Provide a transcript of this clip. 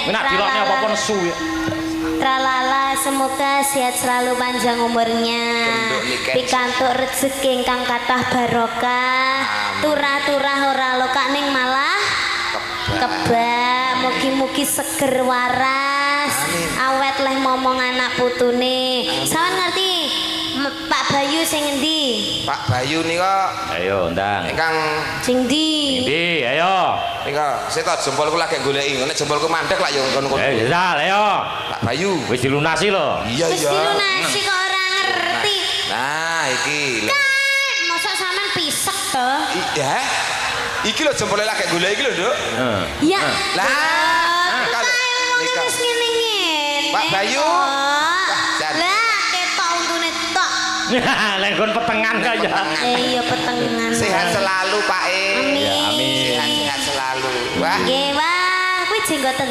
Nek dilokne apa-apa nesu ya. Tralala, semoga sehat selalu, panjang umurnya. Genduk niken. Pikantuk rezeki ingkang kathah barokah. Amin. Turah-turah ora lokak ning malah kebak. Mugi-mugi seger waras. Amin. Awet leh momong anak putune. Sampeyan ngerti Pak Bayu sing endi? Pak Bayu nika Ayo ndang. Ingkang Sing ndi? Ndi, ayo. Nika sik to, jempolku lagi goleki. Nek jempolku mandek lak yo kono-kono. Eh, jajal, ayo. Pak Bayu. Wis dilunasi lho. Iya Wis iya. dilunasi kok ora ngerti. Nah, iki lho. Masa sampean pisek to? Iya. Iki lho jempolnya lagi goleki iki lho, Nduk. Heeh. Ya. Lah, Lah, nika. wis ngene-ngene. Pak Bayu. Kok. Wah, jan. Lah, ketok untune tok. Lenggon petengan kaya. Eh, iya petengan. Sehat selalu, Pak E. Amin. Ya, amin. Sehat-sehat selalu. Wah. Nggih, wah, kuwi jenggoten.